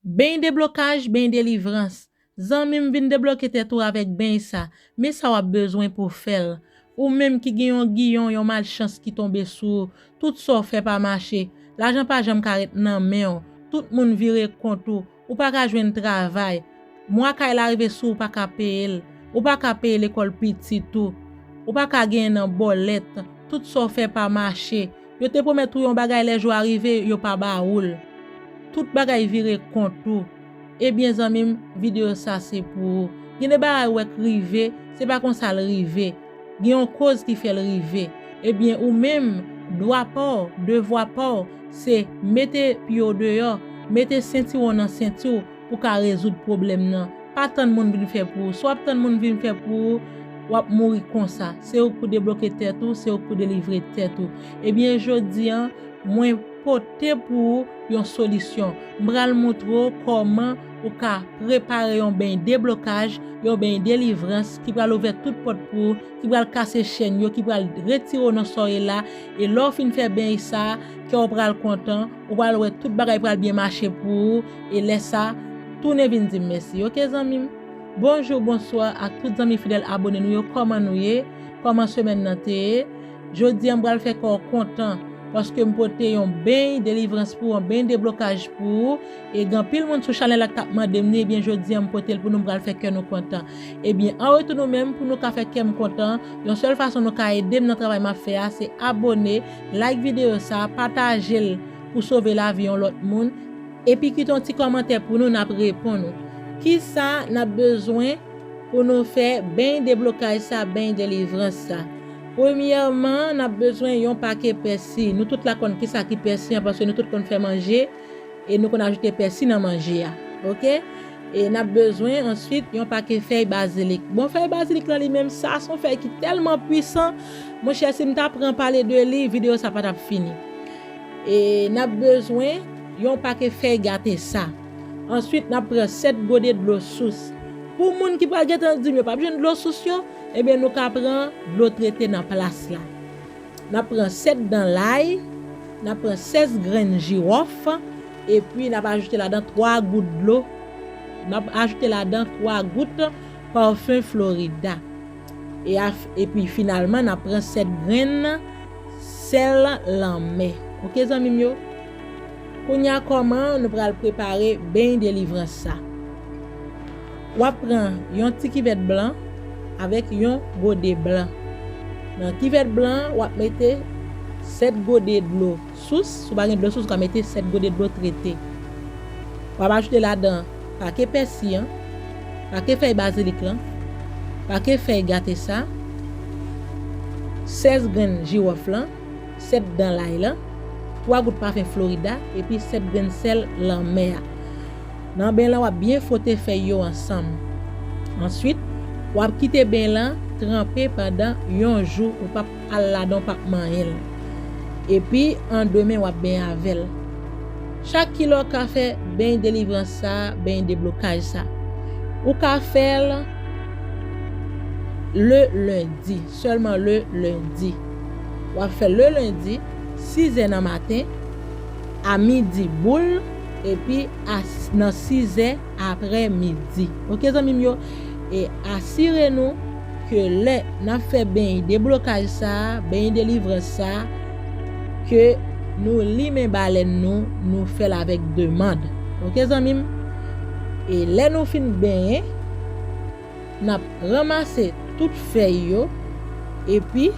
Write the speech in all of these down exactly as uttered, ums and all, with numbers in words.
Beny deblokaj, beny delivrans. Zanmi m, vin debloke tèt ou avèk beny sa. Men sa w ap bezwen pou w fè l. Ou menm ki gen yon giyon, yon malchans ki tonbe sou ou, tout sa w fè pa mache. Lajan pa janm ka ret nan men w. Tout moun vire kont ou. Ou pa ka jwenn travay. Mwa kay la rive sou ou, ou pa ka peye l. Ou pa ka peye lekòl pitit ou. Ou pa ka genyen nan bòlèt. Tout sa w fè pa mache. Yo te pwomèt ou yon bagay, lè jou a rive, yo pa ba ou l. Tout bagay vire kont ou. Ebyen, zanmi m, videyo sa se pou ou. Gen de bagay ou wè k rive, se pa konsa l rive. Gen yon koz ki fè l rive. Ebyen, ou menm, dwa pa w, devwa pa w, se mete pye w deyò, mete sentiwon nan senti w pou w ka rezoud pwoblèm nan. Pa tann moun vin fè pou ou. Si w ap tann moun vin fè pou ou, w ap mouri konsa. Se ou k pou debloke tèt ou, se ou k pou delivre tèt ou. Ebyen, jodi a, mwen pote pou ou yon solisyon. M pral montre w kòman ou ka prepare yon beny deblokaj, yon beny delivrans ki pral ouvè tout pòt pou ou, ki pral kase chèn yo, ki pral retire w nan sa w ye la. E lè w fin fè beny sa, kè w pral kontan, ou pral wè tout bagay pral byen mache pou ou. E lè sa, tounen vin di m mèsi. Oke, zanmi m? Bonjou, bonswa ak tout zanmi fidèl abone nou yo. Kòman nou ye? Kòman semèn nan te ye? Jodi a, m pral fè kè w kontan paske m pote yon beny delivrans pou ou, yon beny deblokaj pou ou. E gen anpil moun sou chanèl la k t ap mande m ni, ebyen, jodi a, m pote l pou nou, m pral fè kè nou kontan. Ebyen, an retou nou menm, pou nou ka fè kè m kontan, yon sèl fason nou ka ede m nan travay m ap fè a, se abone, like videyo sa, pataje l pou sove lavi yon lòt moun. Epi kite yon ti kòmantè pou nou, n ap reponn ou. Kisa n ap bezwen pou nou fè beny deblokaj sa, beny delivrans sa? Premyèman, n ap bezwen yon pake pèsi. Nou tout la konn kisa ki pèsi an, paske nou tout konn fè manje, e nou konn ajoute pèsi nan manje a. Oke? E n ap bezwen answit yon pake fèy bazilik. Bon, fèy bazilik lan li menm, sa se yon fèy ki tèlman pwisan. Monchè, si m ta pran pale de li, videyo sa pa t ap fini. E n ap bezwen yon pake fèy gate sa. Answit, n ap pran sèt gode dlo sous. Pou moun ki pral gentan di m yo p ap jwenn dlo sous yo, ebyen, nou ka pran dlo trete nan plas la. N ap pran sèt dan lay, n ap pran sèz grenn jiwòf, epi n ap ajoute ladan twa gout dlo. N ap ajoute ladan twa gout pafen Florida. E af-, epi finalman, n ap pran sèt grenn sèl lanmè. Oke, zanmi m yo? Kounye a, kòman nou pral prepare beny delivrans sa? W ap pran yon ti kivèt blan avèk yon gode blan. Nan kivèt blan, w ap mete sèt gode dlo sous. Si w pa gen dlo sous, w ka mete sèt gode dlo trete. W ap ajoute ladan pake pèsi an, pake fèy bazilik lan, pake fèy gate sa, sèz grenn jiwòf lan, sèt dan lay lan, twa gout pafen Florida, epi sèt grenn sèl lanmè a. Nan beny lan, w ap byen fwote fèy yo ansanm. Answit, w ap kite beny lan tranpe pandan yon jou, ou p ap al ladan, w p ap manyen l. Epi, an demen, w ap benyen avè l. Chak kilè w ka fè beny delivrans sa, beny deblokaj sa, ou ka fè l le lendi, sèlman le lendi. W ap fè le lendi, sizè nan maten, a midi boul, epi a, nan sizè aprè midi. Oke, zanmi m yo? E asire nou ke lè n ap fè beny deblokaj sa, beny delivrans sa, ke nou limen balèn nou, nou fè l avèk demann. Oke, zanmi m? E lè nou fin benyen, n ap ranmase tout fèy yo, epi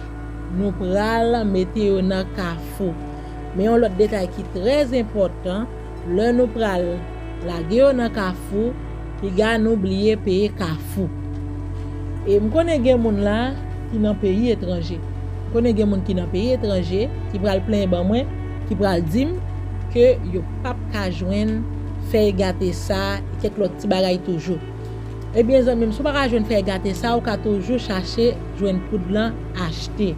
nou pral mete yo nan kafou. Men yon lòt detay ki trè enpòtan, lè nou pral lage yo nan kafou, piga nou bliye peye kafou. E m konnen gen moun la ki nan peyi etranje. M konnen gen moun ki nan peyi etranje, ki pral plenyen ban mwen, ki pral di m ke yo p ap ka jwenn fèy gate sa, kèk lòt ti bagay toujou. Ebyen, zanmi m, si w pa ka jwenn fèy gate sa, ou ka toujou chache jwenn poud lan achte.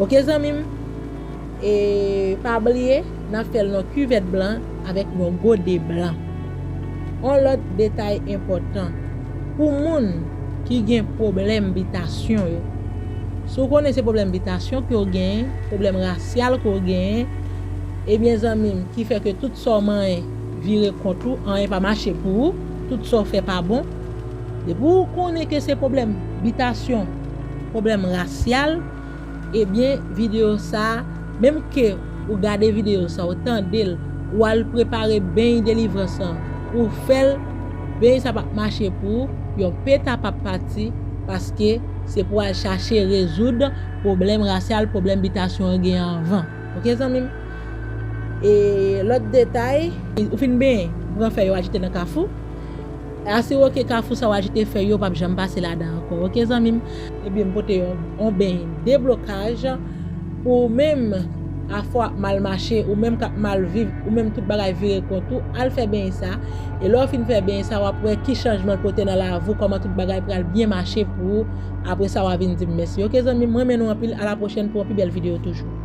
Oke, zanmi m? E pa bliye, n ap fè l nan kivèt blan avèk yon gode blan. Yon lòt detay enpòtan, pou moun ki gen pwoblèm bitasyon yo, si w konnen se pwoblèm bitasyon ke w genyen, pwoblèm rasyal ke w genyen, ebyen, zanmi m, ki fè ke tout sa w manyen vire kont ou, anyen pa mache pou ou, tout sa w fè pa bon. Depi w konnen ke se pwoblèm bitasyon, pwoblèm rasyal, ebyen, videyo sa a, menm ke ou gade videyo sa, ou tande l, ou al prepare beny delivrans lan, ou fè l, beny sa p ap mache pou ou, yon peta p ap pati, paske se pou al chache rezoud pwoblèm rasyal, pwoblèm bitasyon an gen anvan. Oke, zanmi m? E lòt detay, ou fin benyen, pran fèy yo al jete nan kafou. Asire w ke kafou sa w al jete fèy yo p ap janm pase ladan ankò. Oke, zanmi m? Ebyen, m pote yon, yon beny deblokaj pou ou menm afè w ap mal mache, ou menm k ap mal viv, ou menm tout bagay vire kont ou, al fè beny sa. E lè w fin fè beny sa, w ap wè ki chanjman l pote nan lavi w, kòman tout bagay pral byen mache pou ou. Apre sa, w a vin di m mèsi. Oke, zanmi m, m renmen nou anpil. A la pwochèn pou yon pi bèl videyo toujou.